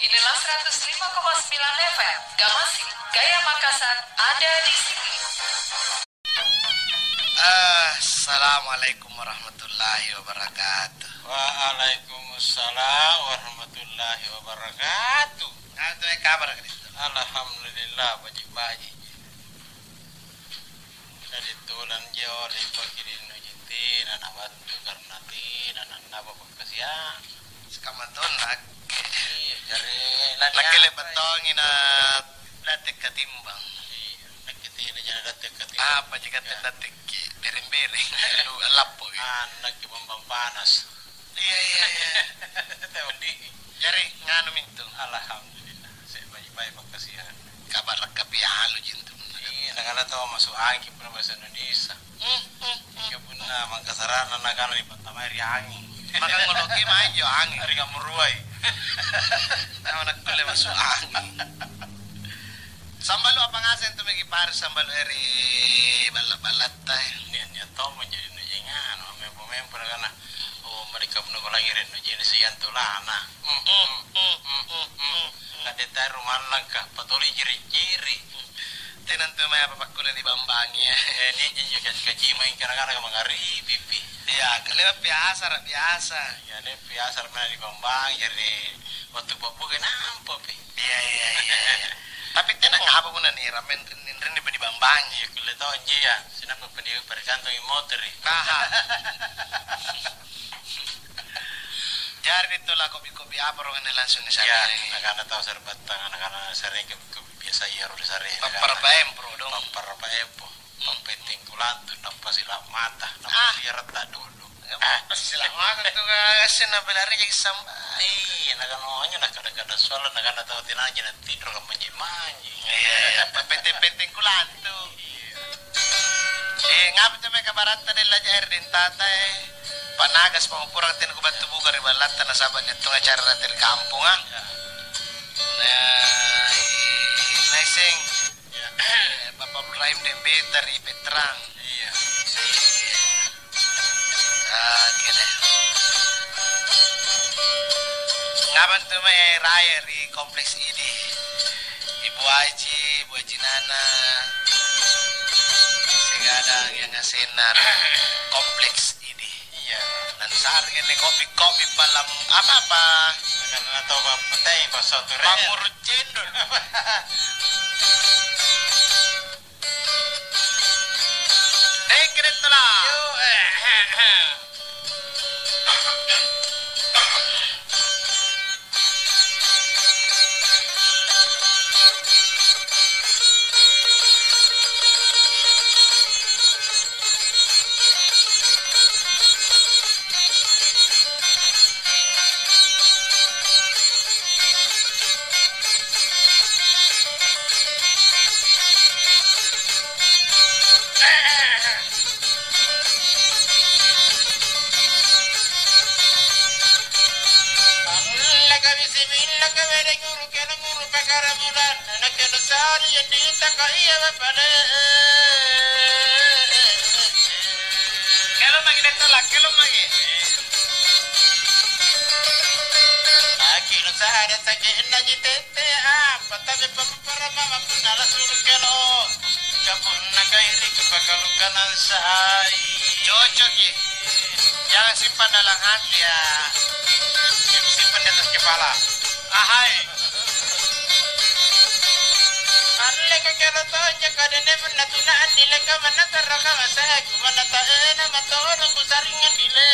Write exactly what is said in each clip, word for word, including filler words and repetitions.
Inilah seratus lima koma sembilan F M, Gamasi, Gaya Makassar, ada di sini. Assalamualaikum warahmatullahi wabarakatuh. Waalaikumsalam warahmatullahi wabarakatuh. Nah, itu yang kabar, Kristo. Alhamdulillah, baji-baji. Jadi tulang jio le'baki ri Nujiti, nanabattu karena ti, nanannaba pakkasiang. Sikamma tonna. Iya, jari nakke le'ba' tongi na datte katimbang. Iya, nakke tena jana datte katimbang. Apa jika tena datteki bereng-bereng, lu lappo. Anakki bambang panas. Iya, iya, iya. Teh wedding. Jari nganu mintu. Alhamdulillah, saya baik-baik pakkasiang. Kabar kapialu jintu. Iya, nakana tau masuk angin pernah bahasa Indonesia. Hmm, hmm, hmm. Iya, punna Mangkasarana nakana dipattamai ri anging. Maka ngoloki mae injo anging. Ri kamuruai. Tau nakkulle masuk anging. Sambalu apa ngaseng tu meki pari sambalu eri balla-ballatta, eh? Nia-nia tommo jadi nujengano, mempo-mempo nakana, oh, mereka punna kulangi ri nujene siang tulana. Hmm, hmm, hmm, hmm, hmm, hmm. Kade tae rumallangka, patoli jiri-jiri. Tenang tu mae apa pakkulle dibambangi, eh. Eh, nia injo kaji-kaji maeng kana-kana mangaribipi. Iya, kalewa biasa, ra biasa. Iya, nia biasa ra mae dibambangi, jari waktu pabbuka nampa pi. Iya, iya, iya, iya. Tapi tenang apa punna ni ramen rinni-rinni pa dibambangi. Iya, kulle tau anjia, sinampe pa ni pergantungi motori. Aha. Jari itu lah kopi-kopi apa rong ini langsung ni. Iya, sarere. Nakana tau sarbattang, nakana sarere ke, ke biasa iya ro di sarere. Pappara paem, bro, dong. Pappara paem, po. Pappenteng kulantu, nappa sila mata, nappa sila retta dulu. Ah. Sila mata tu, ka, sena pelari jadi samba. Iya, nakana onyo nakada-kada soal, nakana tau tenang aja na tinro ka manji-manji. Iya, iya, pappenteng-penteng kulantu. Iya. Eh, ngapa tu mae kabaratta della jair dentata, eh? Panagas pamopporang tena kubattu buka ri ballatta nasaba' nia' tong acara rate ri kamponga. Iya. Nah, i-, naisseng. Iya. Eh, Bapak Ibrahim Dembeta ri Petrang. Iya. Oke deh. Ngapa tu mae raya ri kompleks ini? Ibu Aji, Bu Aji Nana, siagang yang ngasenna ri kompleks ini. Iya. Nanisareki anne kopi-kopi palam apa-apa. Karena tau bappetai pasau tu rel. Pamuru cendol. Deng kere tula. Yo, eh, eh, eh. Allakami similla kabereng uru keleng uru pakara bulanna, na kelo sari yanditaka iya bapale. Kelo magi detto lakkelo magi. Akilo sare sagenna jite. Te apa tabe pappara mama punna lasulu kelo. Kapunna kairi kupakalukanang sai. Cocok, ya. Jangan simpan dalam hati, ya. Sim-, simpan di atas kepala. Ahai. Alleka kelo tonja kadene punna tuna anni leka manna tarraka masai. Manna taena matodong kusaring andile.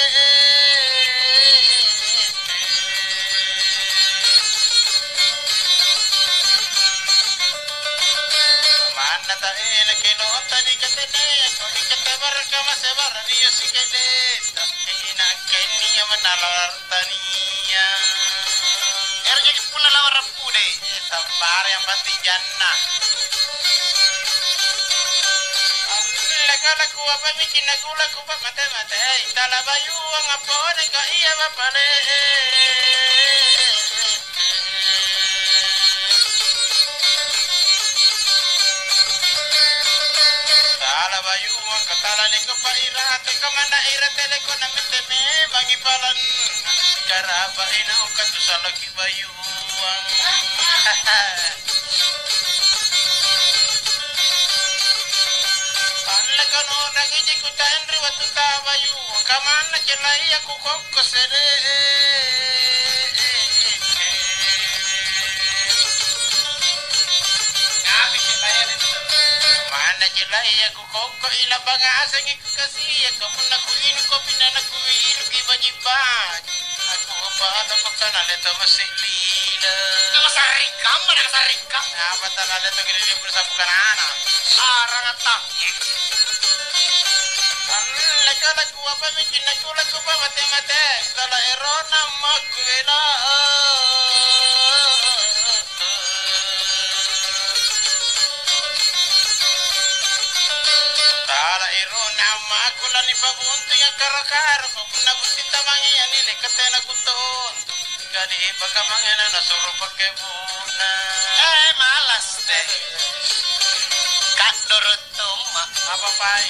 Manna taena kelonta dikatenea, ko ikatabaraka masabara rio sikede. Tapi inakke nia mannalar tania. Ero jaki punna lawara pudei. Eh, sabbara yang penting janna. Allekala kuapa miki nakula kupa mate-matei, tala bayuang apone ka iya bapale. Tala Bayuang katala leko pairate, kamanna ira teleko na mette memangi palang. Garaba inau katu salaki bayuang. Alle kano nangiji kutanri wattu tabayu, kamanna celaya kukokko sede. Kamanna celaya kukokko, ila bangasengi kasiaka punna kuinung kopi na nakuiruki baji'-baji'. Aku apa ada makkana leta masih lila. Namasarring kamma, namasarring kamma. Apa tala leta gede dia pun sapu kanana. Sarang atta. Alle kala kuapa micinna kula kupa mate-mate. Kala erona makkuela. Tala erona ammakku lanipabunting akkara-kara, punna bunting tamangea nileka tena kutontu. Kadi bakamange na nasuro pakkebuna. Eh, malas deh. Kaddoro' tomma. Apa pai?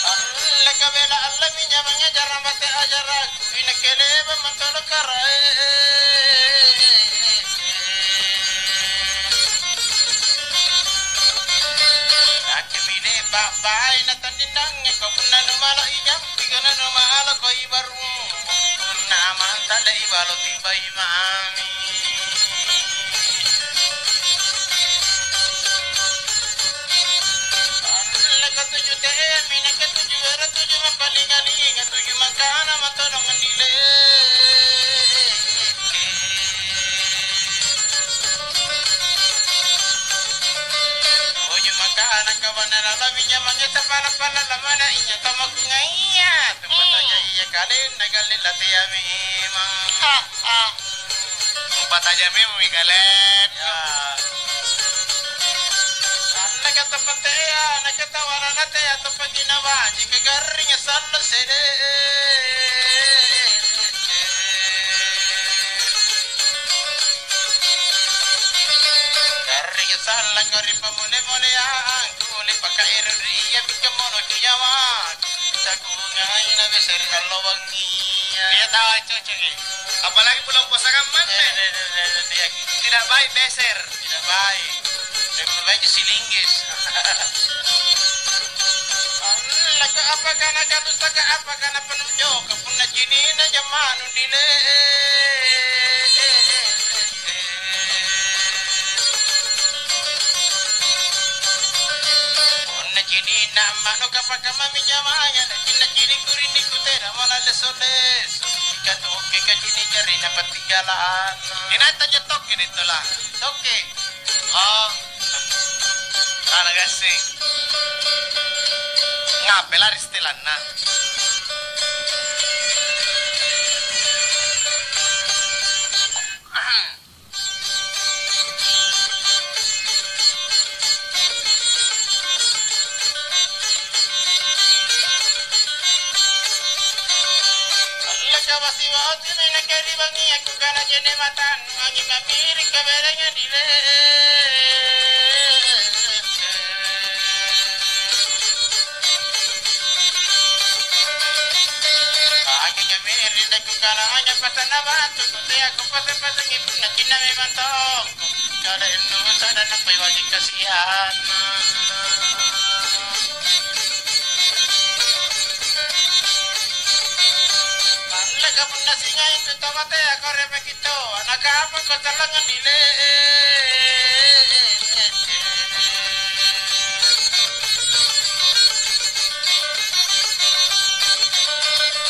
Alleka bela allemi nyamang ajara mate ajara. Inakke leba mantolo karaeng. Nakke bine babbai na tandindangnge ko punna numalo ijampi kana numalo ko ibarung. Punna manta dai balo tibai mami. Alle katuju te'emi, nakatuju ero tuju mapalinga-linga, tuju mangkana matodong andile. Tuju mangkana kabanna lalaminya mange tapala-pala lamana inya tamakungaia. Tupataja iya kalenna galle latea memang. Ah, ah. Kupataja memang mi kalen. Ya. Annaka tapatea, annaka tawarana tea, tapaki nabaji kagarringa sallo sede. Garringa sallang ri pamole-moleang, kule pakaero ri iya mingka mono tu nyawa. Takungai na besere allo bangngia. Iya tawa cocoki. Apalagi bulan puasa kan manne. Eh, eh, eh, eh, eh, eh. Tidak baik beser. Tidak baik. Lebih baik silinggis. Laka apa kana katu saka apa kana penuh joka punna cinina jamanu dile. Punna cinina manu kapaka mami jamanya, na cinna cini kurini kutena mala leso-leso. Ika tokke kacini jarina pati jalan. Inai tanya tokke deh tola. Tokke. Oh. Ana gassing. Ngape lari setelanna? Allaka basi-basimi nakaribangi akkukana je'ne' matannu, angi mamiri kaberengang dile. Angi mamiri nakukana anya patanna batu, teako pasa-pasangi punna cinna memang tongko. Kada ennu sada nampai waji kasihan. Mallaka punna singai tu tau matea, kore pakittoa, nakapako tallangang dile.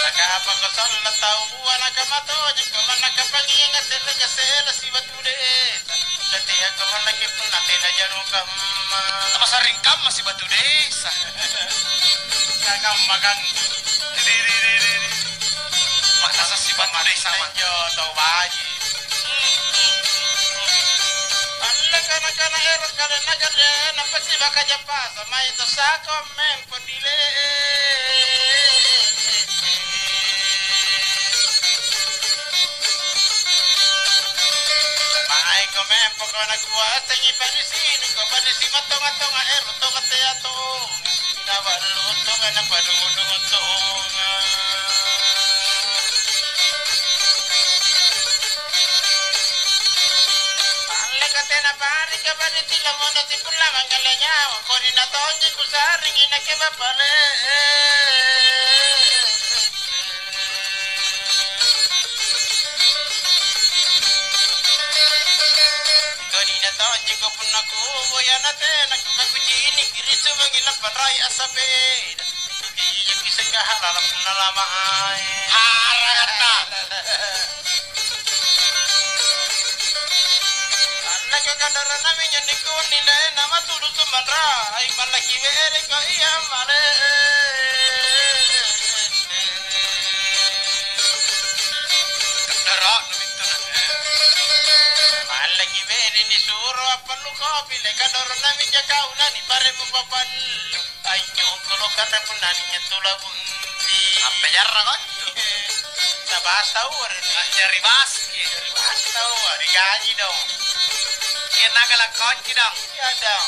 Nakapako sallang tau bua, nakamatojeng, kamanna kapangianga sella-sella sibatu desa. Nateako mallaki punna tena janu kamma. Namasarring kamma sibatu desa. Kakamma kan. Ri, ri, ri, ri, ri. Ma'nasa sibatu desa, ma. Anjo tau baji. Alle kana-kana ero kalenna gare, napasi baka japasa, mai to sako mem. Kondile. Maeko mempo Nakuasengi parisiko, parisi mattonga-tonga ero' tau battea tonga, naballo tonga, napadungu-dungu tonga. Alleka tena parika parisi lamono sipulla mangngala nyawa, kodina tonji kusa'ring inakke bappale. Kodina tonjiko punna kuboya natena kukakuciniki ri subangi lappanrai assapeda. Ijaki sengkahalala punna lamae. Haragatta. Annaka kadarana minjo nikuni lena matulu sumanrai mallaki bereko iya male. Kadara'nu mintu na. Mallaki bere nisuro appallu kopi, leka dorona minjo kau naniparemu papallu. Anjo kolo kanre punna ninjo tula bunti. Ampe jarra kontu. Tabasa uwari. Jari baski. Jari basa uwari gaji dong. Kena galak konci dong. Iya dong.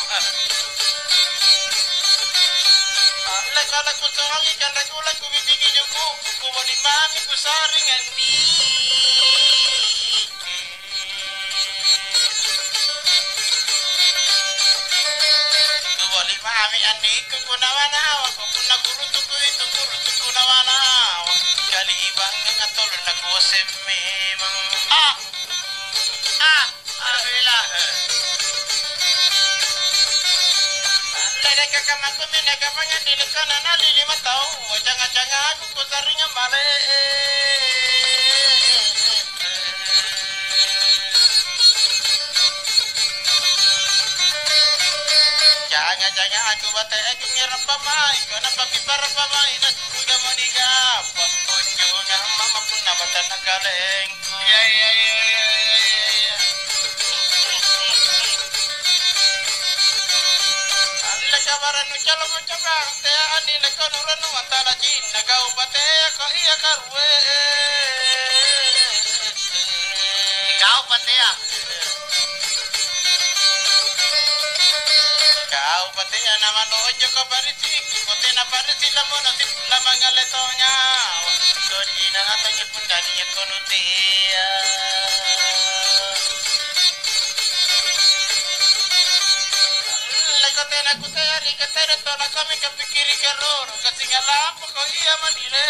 Leko-leko soangi kanre kula kubibiki juku, kuboli mami kusaring andi. Kuboli mami andikku kunawa-nawa, ko punna kurutuku itu kurutuku nawa-nawa. Kali ibanganga tolong nakuasseng memang. Ah! Ah! Alhamdulillah. Ledeka kamakkuminne kapangandi lekana nali lima tau, canga-cangaku kusarringang male. Canga-cangaku bate'ku ngerang pamai, kona pakiparang pamai, nakuruga mani gapa, kunjungang mama punna batana kaleng. Iya, iya, iya, iya, iya, iya. Alle kabarang nucaloko coba, tea anni leko nurannu antara cinna kau patea ko iya karue. Kau patea. Kau patea nama lonjoko parisi, ko tena parisi lamono sipulla mangngalle tonyawa. Dodina atangi Dariakko nutea. Leko tena kutea ri katere tolakami kapikkirika roro, kasinga lampako ia manile.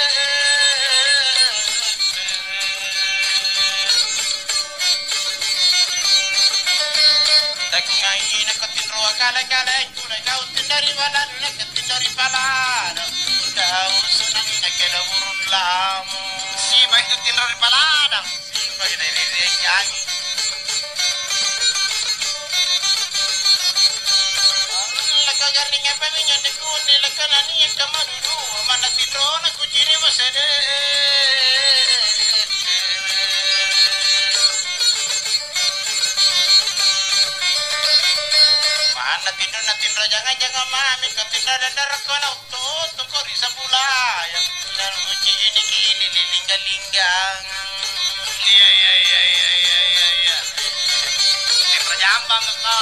Takungai nako tinroa kale-kale, kule kau tindari balanu, nake tindari palada. Kau sunangi nake laburung lamo. Sipa itu tinro ri paladang. Sipa itu ri-, ri-, ri-, angi. Lako garring apa minjo dikundi lako nania kamadudu, mana tinrona kucini masede. Mana tinrona tinro jangan-jangan mami, kau tinro dadar kau. Tuttungko ri sabulaya, lalu ciniki lilingga-linggang. Iya, iya, iya, iya, iya, iya, iya. Tinro jambang ko.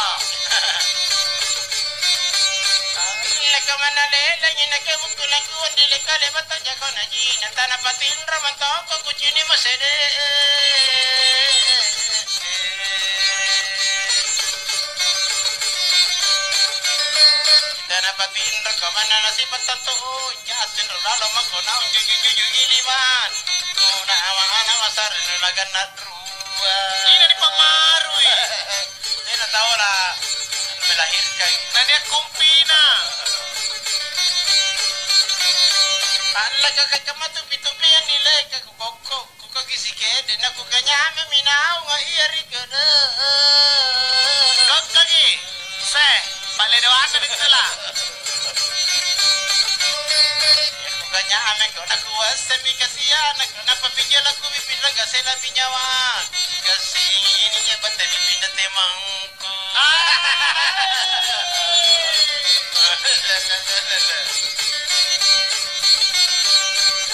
Leko manna lelengi nakke bukkulangku andi leko lebatto jako najina tana patinro mantongko kucini masede. Tena patinro kamanna nasipa tantu uja, tinro lalo mako naung juju-juju iliman. Tuna awa-ana masare nulaganna rua. Ina dipammarui. Tena tau la melahirkan. Nania kompina. Allaka kacamatu pitu pian nileka kubokko. Kukaki sikede, nakukanyamemi naunga ia ri kada. Kokkaki, se, pale doanna ditula. Kukanyameko, nakuassemi kasianako, napapijalaku bibirra gasela pinyawa. Kasini battemi pinna temang.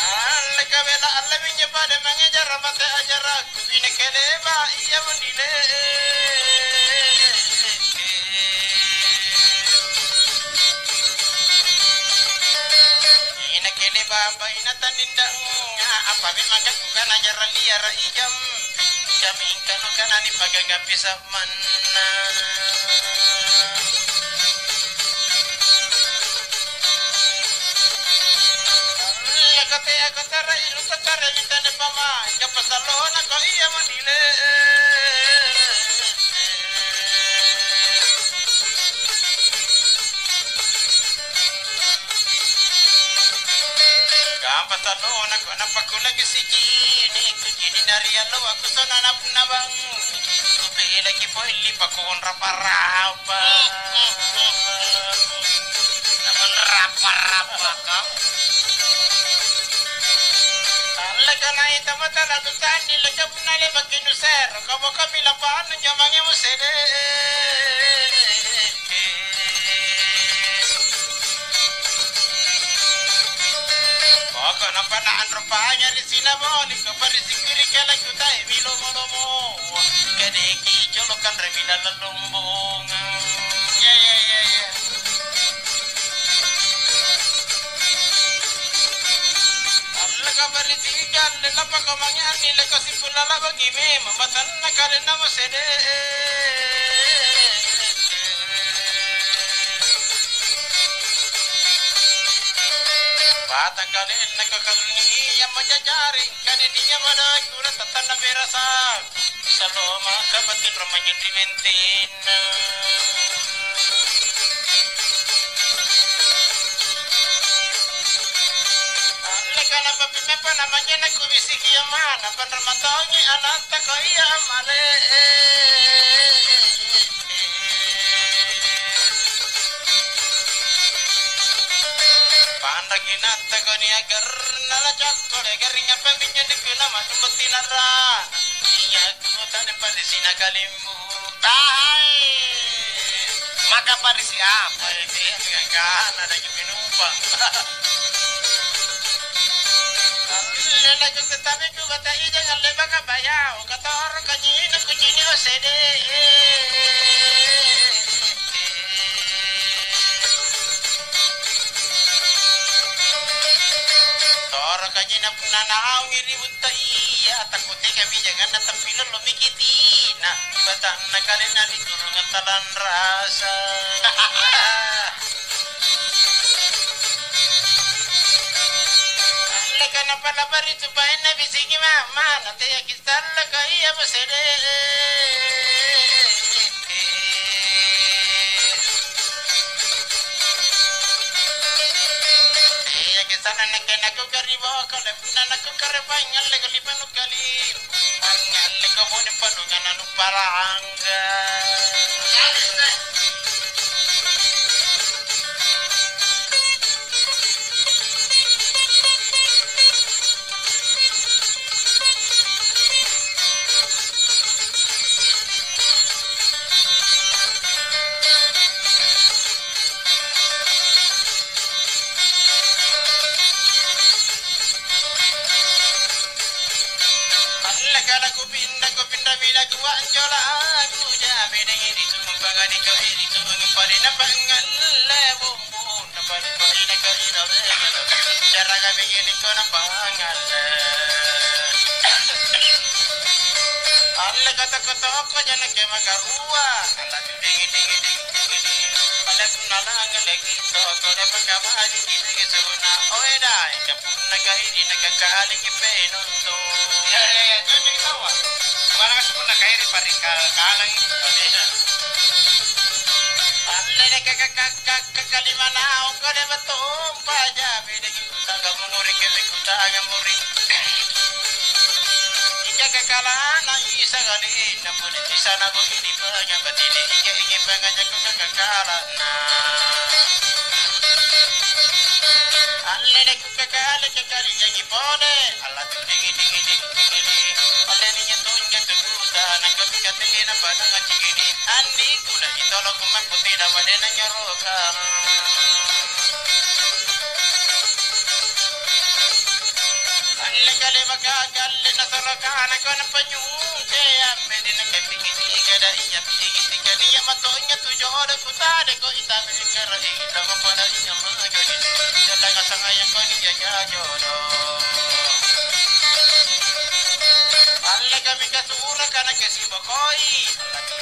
Alle kawela alle minjo pada mangejara mate ajarakku, bine keleba ia mondile. Baina taninda'na, apa memang kukana jarang liara ijam, kami ingkanu kana nipagaga bisa manna. Leko tea kotara ilu kotara mintane pama, japa salona ko iya manile. Gampa tallona ko napakkulaki sicini, kucini nariallo aku sona napunna bang. Kupelaki poilli pakuhung rapa-rapa. Namun rapa-rapa kau. Alleka naita mata lalu tani leka punna lebaki nusero, kau boka pila panu nyamangi musede. Pokokna pada anro panynyari sinaboli, ko parisikkiri kalakku tae milomo-lomo. Kadeki colo kanre mi dalam lombongang. Ya, ya, ya, ya. Allaka parisikan, lelapa ko mangeanni, leko sipulala bagi memang batanna kalenna masede. Batang kalenna kakalunni iya majajari, kadininya madaku na tatanna berasa. Saloma kapatin remaja ri bentenna. Alle kana papimepa namanya nakubisiki amana, panramatongi anatta ko iya amale. Panraki natta ko nia garrinna na cokkole, garring apa minjo dikuna manu bettinara. Iya ku tane parisina kalimbu. Tae. Maka parisi apa? Parisi apa? Gana ada juga numpang. Alle lagi tetapi ku bata ija ngalle baka bayau, katoro kanyina kucini osede. Toro kanyina punna naungi ributta iya, takutega bijanganna tappilollo mikitina, batanna kalenna ri turungang talang rasa. Alleka napalabari tu bainna bisiki mama, na teaki sallaka iya busede. Teaki sana nakke nakukari boko, punna nakukare pangalle ko lipanu kalim. Angngalleko pole padongana nupalangga. Allekana kupinda, kupinda bila kuanjola, aku jame dengi disumpangan ikau ini sumung pari na pangalle bombong, na pari pari na kaina bela. Jarang kami ini kau na pangalle. Alleka toko-toko jana ke makarua. Alla tu dengi dengi dengi dengi. Alla tu nalangi lagi toko na pakabaji dengi suna. Oe dai. Punna kairi nakakali ki penonto. Iya, iya, iya, itu yang bikin tawa. Mana kasih punna kairi parikal kalang. Alle de kakak kakak kakak lima naung kau de betompa jabe de kutanga muri kebe kutanga muri. Ika kakalana isa kali na pudi tisana bagi di panya batini ika ika pangajak kakak kalana. Alle de Kekale, kekale, janji pole. Alla tu dingi, dingi, dingi, dingi. Alle ninjo tunjo tu kuta, nangka pika tena padanga cigini. Andi kula itolo kumang putih na madena nyoroka. Alle kale maka galle na sorokana kona panyungke amme di nangka pigi tiga da iya pigi tiga dia matonya tu jodo kutade ko ita mingkara ita ko pada iya maga. Jallanga sangayang kodi jaja jodo. Allekami kasuraka nakasibokoi.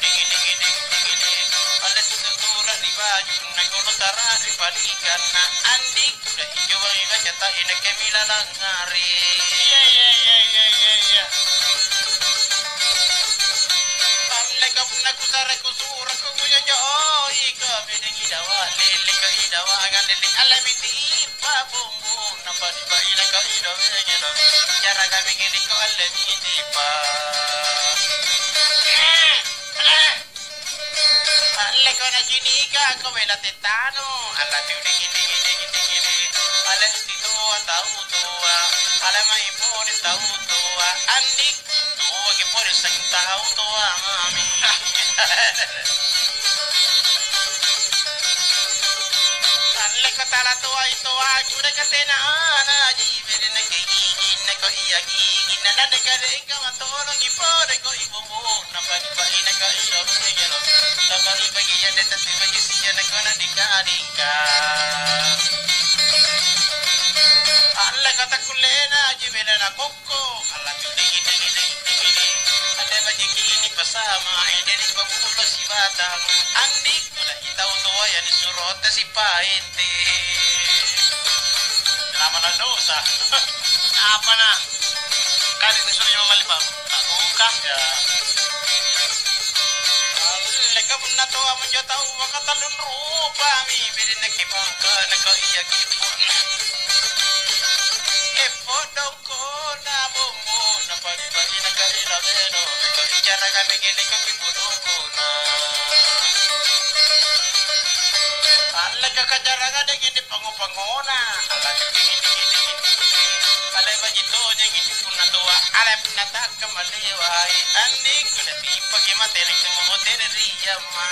Digi, digi, digi, digi, digi. Alle susu sura ri bajunna, golo tara ri palikanna. Andi, kuda ijo bawi baca tahi nakemi lalangngari. Iya, iya, iya, iya, iya, iya. Alleka punna kusare kusurako kujojo, oi, kabedengi dawa, leleka idawa, ngalele, alle miti ipa, bumbu, napa dipaina ka ido, bengelo. Jaraga bikiliko alle miti ipa. Alleko nacinikako bela tettanu, alla tu diki, diki, diki, diki, diki. Alle titoa tau toa, alle mai pole tau toa, andi tuaki pole seng tau toa mami. Alleko tala toai toaku, deka tena anaji, bede nake gigi, nako iya gigi, nadadeka deka matolongi pole ko ibu. Napa'ina ka ilo singelo, tapari bagi iya deta tiba jisinya nakona dika-dika. Alla kata kullena aji bela na kokko, alla tu digi, digi, digi, digi, digi. Ada bajiki ini pasama, ini di pabulo sibatang. Andi kula itau toa yang suruh tasi paiti. Lama na dosa. Apa na? Kali ni suruh malli pa-, pa'buka. Ya. Leka punna toa munjo tau maka tallun rupami, bede nakke buka, nako iya kipun. Keppo dongkona bombo, napari-pari naka ila beno, meko ijaranga mengene ko kippu dongkona. Alleka kajaranga dengene Pango-pangona, ala diki-diki-diki-diki. Ale baji tonyangi punna toa, ale punna takka malewai. Andikku na timpaki mate ri kumotere ri jamma.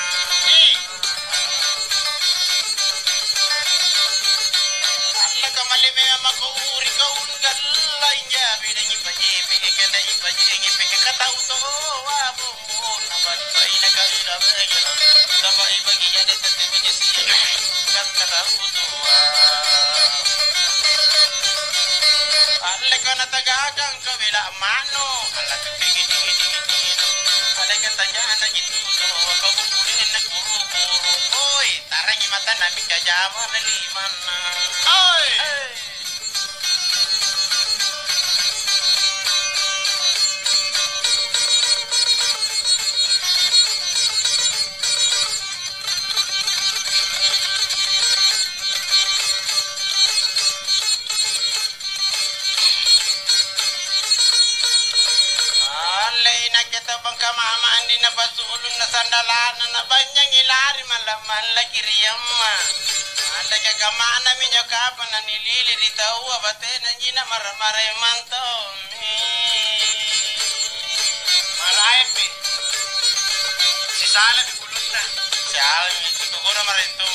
Allaka male memang mako uri kau galla inja, bidangi pajepi, kandai pajengi, peke katau toa, bu. Napa'ina kaina bajang, tapa'i bagia dete tebini siagang, kakkara butua. Alleka natagagang kabela mano, alla tu digi digi digi digi. Alleka tajana jitu to, kabukulenna kuru-kuru. Oi, tarangi matanna mingka jama ri limanna. Oi. Hei. Allei nakke tau bangka mama andi napassu ulunna sandalana, nabanyangi lari malla'-mallaki ri amma. Andeka kammana minjo kapang nanilili ri taua, batena anjina mara-marai mantommi. Maraepi. Sisalami ulunna. Sialami, tutugoro maraeng to.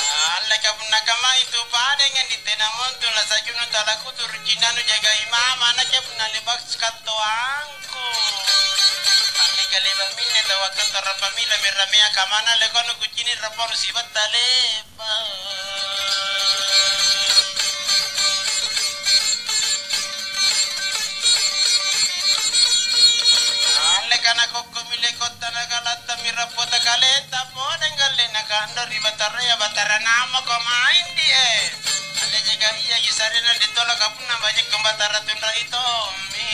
Alleka punna kamma itu padeng andi tena montu nasakinu talaku turu cinnanu jagai mama, nakke punna le'ba' kattoangku. Anne kale'ba' minne tawakka tarapammi rame-ramea kamana lekono kucini' raporo sibatta le'ba'. Alleka nakokkomi lekotta nakalattami rappota kaletta, podeng gallenna kando ri Bataraya, Batara namako maindi, eh. Alle jaga iya ji sarena ditolaka punna bajikko Batara tunrai tommi.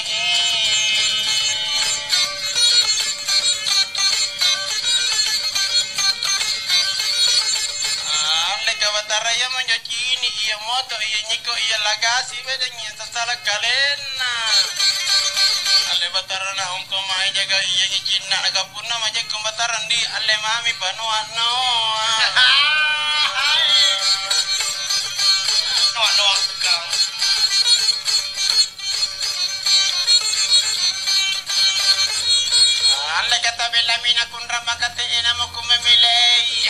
Alle ka Batara iya monjo cini, iya moto, iya nyiko, iya lagasi, bedeng iya sassala kalenna. Alle Batara na ongko mai jaga iya ngicinna, naka punna majekko Batara ndi alle mami panoa-noa. Noa-noa kau. Alle kata bellami nakunra maka te'ena mo kumemilei.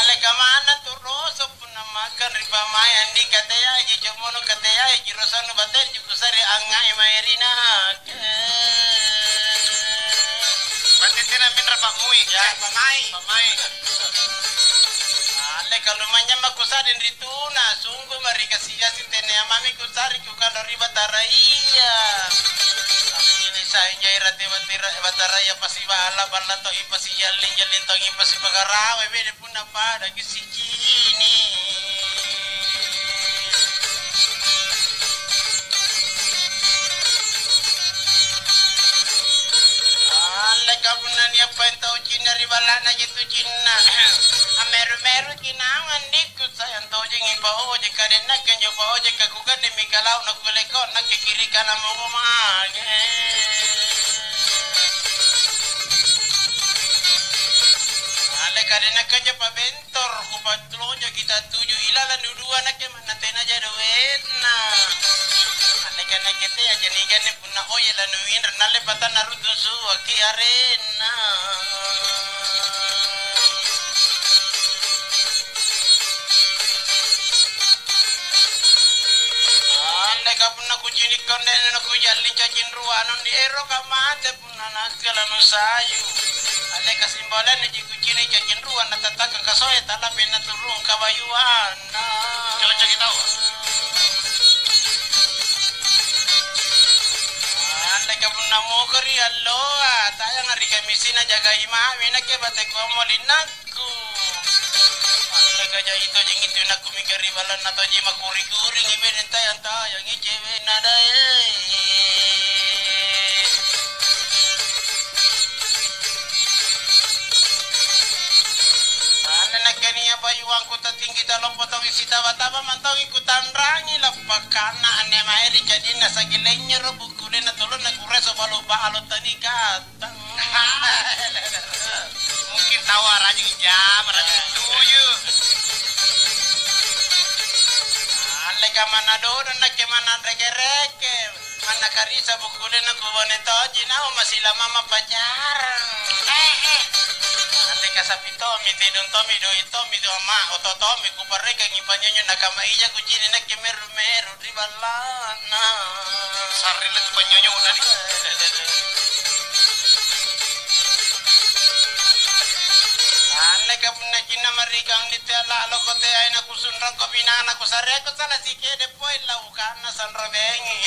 Alle kamana tu roso punna makan ri pamae andi kateaji comono kateaji rosannu bateji kusare angngai mae ri nakke. Berarti tena minra pamui. Ya, pamai. Pamai. Alle kalumanynyang makusa'ring ri tuna, sungguh mari kasi-kasi tena mami kusa'ring kukana ri Batara iya. Anjo sai jai rate batera-, Bataraya pasi balla-balla to, ipasi jalling-jalling to, ipasi pagarawa, bede punna pada kisicini. Alleka punna niappai tau cinna ri balla'na jitu cinna. Ammeru-meruki naung andikku, sayang tojengi paojeka, dennakke anjo paojeka kuganni mingka lau' nakulle ko nakke kiri kanan mako mange. Alleka dennakke anjo pabentor, kupatulonjoki tatuju ilalang dudua nakke manna tenaja doenna. Alleka nakke tea jani ganni Punna oje lanuinreng, nalle patanna runtusuaki arenna. Andeka punna kucini' konde nakujalli cacing rua, anu nieroka mate punna nakke lanusayu. Andeka simboleannaji kucini' cacing rua, natatakang kasoe, talape naturung kabayuanna. Cocok i taua. Andeka punna moko ri alloa, tayanga ri kamisina jagai mami nakke bateko molinnakku. Andeka jai tojeng itu nakku mingka ri balanna toji makuri-kuringi bene tayang-tayangi cewena dae. Anne nakke nia' bayuangku tatinggi talompo tongi sitaba-taba mantongi kutanrangi lappakkanna anne mae ri ca'dinna sagi lenyero bukkulena tolonna kureso balo-balo tani gattang. Mungkin taua rajing jama, rajing tuju. Alleka manna dodong nakke manna reke-reke. Manna karisa bukkulena kubone tonji naung masilamamma pacarang. Anne kasapi tommi, tedong tommi, doi' tommi, tu amma oto tommi kuparekangi panyonyo nakama ija kucini' nakke meru-meru ri balla'na. Sarrilla tu panyonyona di. Anne kapunna cinna marikang di te la'loko te aina kusunrangko binana kusareako sala sikede. Poi laukanna sanro bengi.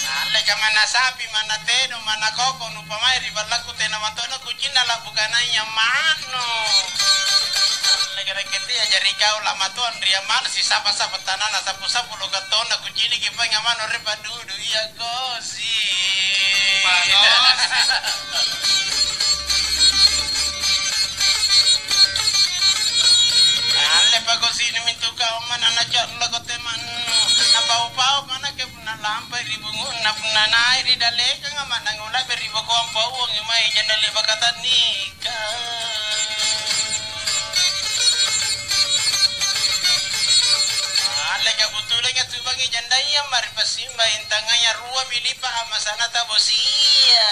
Alleka manna sapi, manna tedong, manna koko, nupamai ri ballakku tena matono kucinna la'bukanaya manu. Alleka nakke tea jari kau lamatoang ri ammana sisapa-sapa tanana sapu-sapu lokatona kuciniki painga manu ri paddudu iya kos. Alle pakosini mintu kau manna nacolloko temannu, napau-pau manake punna lampai ri bungunna, punna nai ri dalekanga manna ngulabe ri bokoang pauangi mae janda le'baka tanni. Alle kabutulanga subangi jandaya mari passimbang intangaya rua milipa amasanata bosia.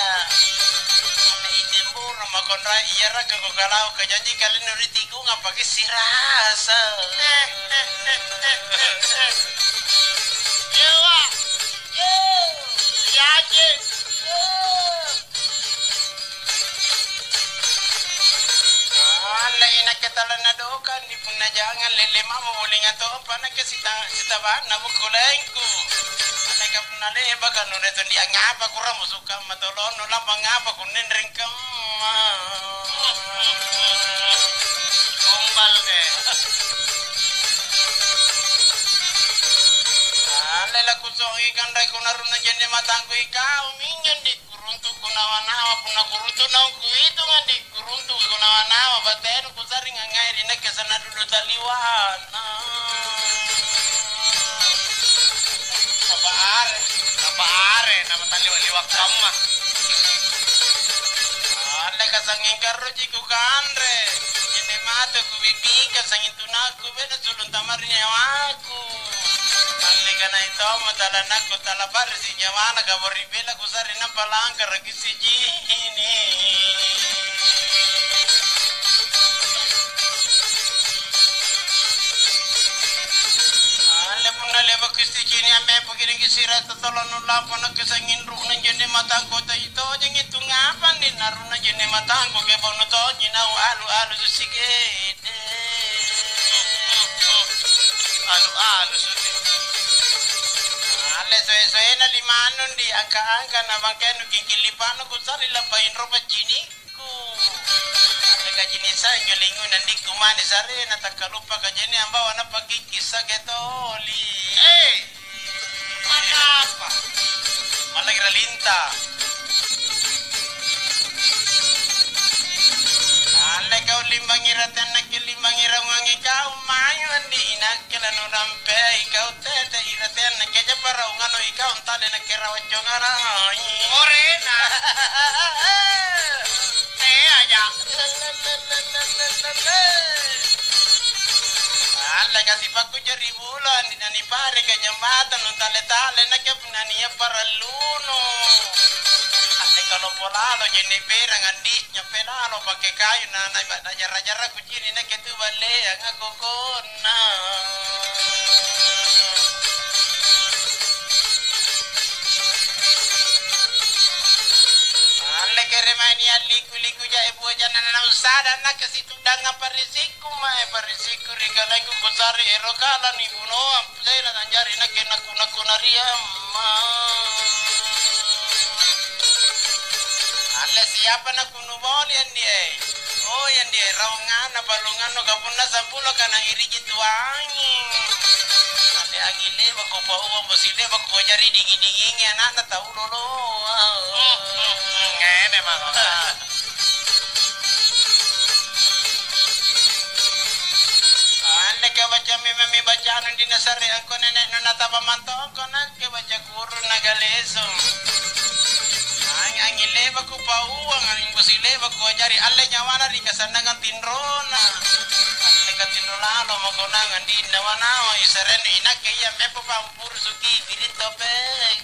Itemburung makonrai iaraka kukalau kajanji kalennu ri tikunga pake sirasa. Yewa. Yaje. Alle inakke tala nadokang di punna jangang lelle mamo bolinga tompa nakke sita-, sitabanna bukkulengku. Alle ka punna le'baka nune tondi angngapa kurang musukang matolonnu lampa ngapa kunnenreng kamma. Gombal deh. Alle lakusongi kanre kunarunna jenne matangku ikau minjo ndi. Kuruntu kunawa-nawa, punna kuruntu naung kuitunga ndi, kuruntu kunawa-nawa, batenu kusa'ring angngai ri nakke sanna dudu taliwana. Apa are, apa are, nama taliwa-liwa kamma. Alle kasanging karroji kukanre, jenne mate kubibika sanging tunakku beda sulung tamari nyawaku. Anne kanai tommo talanakku tala parrisi nyawana kabori bela kusa'ring nampa langkaraki sijini. Alle punna Le'baki sicini' ambe' pagiriki sira' tolonnu lampa nakke sangnging ru'nung je'ne' matangko tai tojengi tu ngapang ninna ru'nung je'ne' matangko kebonnu tonji nau alu-alu susi gede. Alu-alu susi. Alle soe-soena limannu ndi angka-angka na bangkennu kingking lipa'nu kusarri lampa inro paccini'. Ku. Ri kacini' sanjo lingu nandikku mane sarena takkaluppa kajene ambawa napakikki sage toli. Eh, mannapa? Mallakira linta. Alle kau limbangi rateanna ke limbangi raungangi kau mai mandi inakke lanurampei kau tete irateanna ke japa raungano ikau ntale nakke rawacconganai. Orena. Teaja. Alla kasipakku jari bulan, dinani pare kajambatan, nu tale-tale, nakke punna nia paralluno. Alle kalompo lalo, je'ne' berang, andi, nyappe lalo, pake kayu, na, na, na jarra-jarra kucini, nakke tu balleang, aku konna. Alle kere mae nia' liku-liku ja'e buajanna na naung sada nakke situddangang parrisikku mae parrisikku ri kalengku kusare ero kala nibunoang pusena nanjari nakke nakku-nakku nariamma. Alle siapa nakku nuboli andie? Oh andie raunganna palungannu kapunna sampulo kana iriji tuangi. Alle anging lewako pauang bosi lewako jari dinging-dingingi ana'na tau loloa. Ngene mako. Andeka baca memang mi bacanu di nasare angko nene' nona tapa mantongko nakke baca kurung na galeso. Ang anging lebaku pauang anging bosi lebaku ajari alle nyawana ri kasannangang tinrona. Andeka tinro lalo mako nangang di nawa-nawa isarenu inakke iya meppo pampurusuki biring topeng.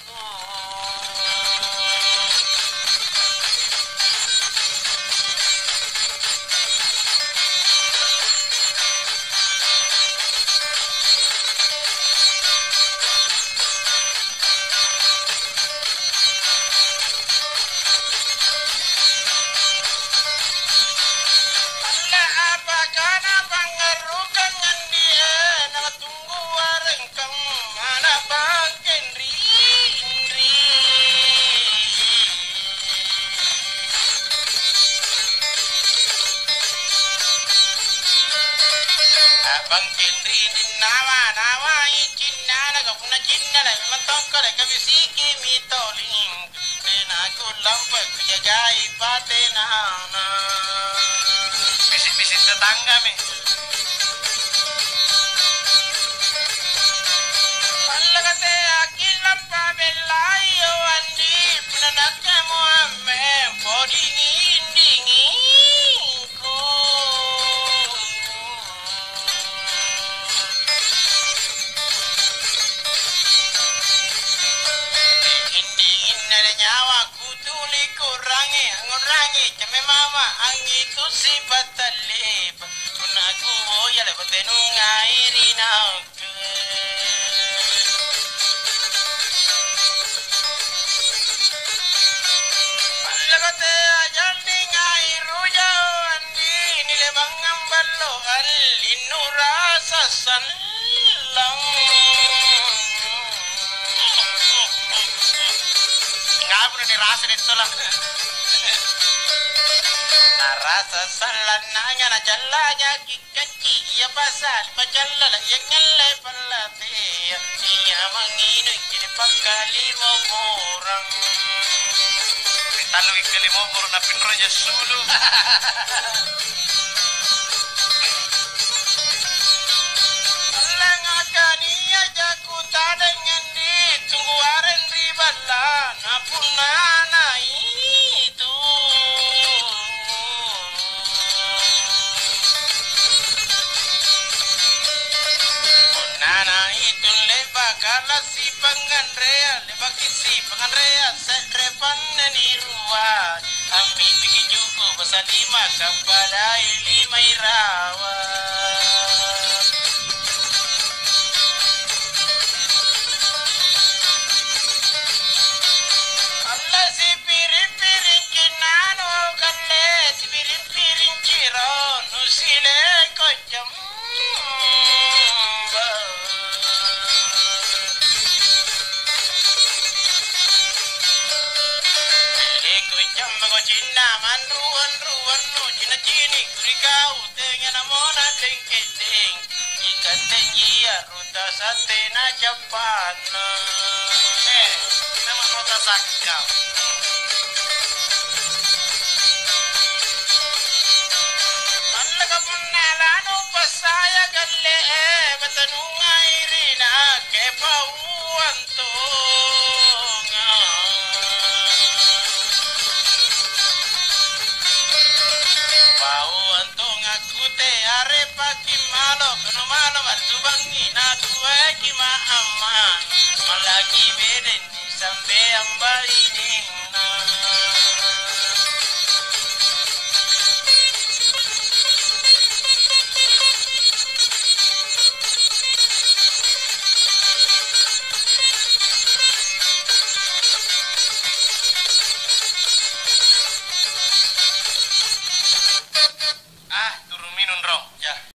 Apakana pangngarukang andie na Tunggu warengkang mana bangkenri-, ri. Abangkenri nawa-nawai cinnana, kapunna cinna, memang tongko, kabisiki mitoling. Tena kulampa kujagai patenana. Bisi-bisi tetanggami. Pallakate akkilampa bellaio andi, pinanakkemo amme podinging-dingingku. Dinging-dinginna nyawa kutuli kurangi, ngurangi cemme mama angitu sipatallepa. Punna kuboya lepa tenungai ri nakke. Pallakate ajallingai rujao andi, nilebangang ballo allinnu rasa sallang. Ngapuna nirasa dettola. Narasa sallang nanya nacallajaki. Kacci ia pasal pacallala ia ngalle pallatea ia manginung jadi pakkalimo morang. Ri tallu ikkalimo moro na pinroja sulu. Langakania jaku tadeng andi tunggu areng ri ballana punna naitu. Nana itu le'baka lassi panganrea, le'baki si panganrea se're panne ni rua, ambibiki juku basa lima kapalai lima irawa. Cinna manruan-ruannu, cina-ciniku ri kau, tenga namona tengke-teng. Ikantenji ia ruta satte na cappanna. Eh, nama ruta sakka. Mallaka punna lanu passaya galle, eh, batanungai ri nakke pauang tonga. Pauang tonga kute are paki malo, kono malo marsubangi natuaiki ma amma. Mallaki bedenni sampeang baine.